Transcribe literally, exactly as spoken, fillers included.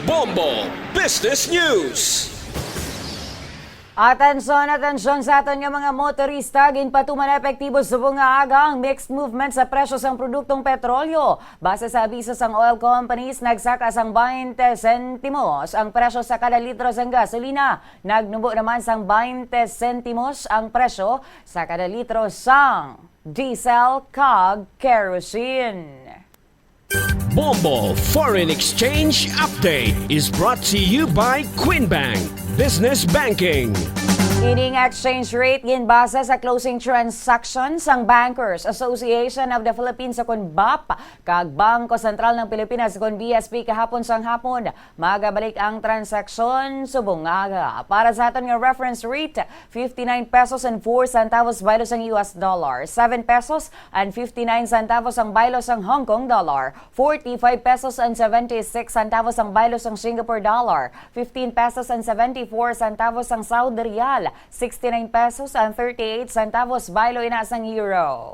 Bombo Business News. Atensyon, atensyon sa aton nga mga motorista. Ginpatuman na epektibo subong nga aga ang mixed movement sa presyo sang produktong petrolyo. Base sa abiso sang oil companies, nagsaka sang baynte sentimos ang presyo sa kada litro sang gasolina. Nagnubo naman sang baynte sentimos ang presyo sa kada litro sang diesel kag kerosene. Bombo Foreign Exchange Update is brought to you by Queen Bank Business Banking. Ining exchange rate ginbase sa closing transaction sang Bankers Association of the Philippines, o kon bap, kag Bangko Sentral ng Pilipinas, o kon B S P, kahapon sang hapon. Magabalik ang transaksyon subong nga para sa aton nga reference rate, fifty-nine pesos and four centavos baylo sang U S dollar, seven pesos and fifty-nine centavos ang baylo sang Hong Kong dollar, forty-five pesos and seventy-six centavos ang baylo sang Singapore dollar, fifteen pesos and seventy-four centavos ang Saudi riyal, sixty-nine pesos and thirty-eight centavos baylo ina sang euro.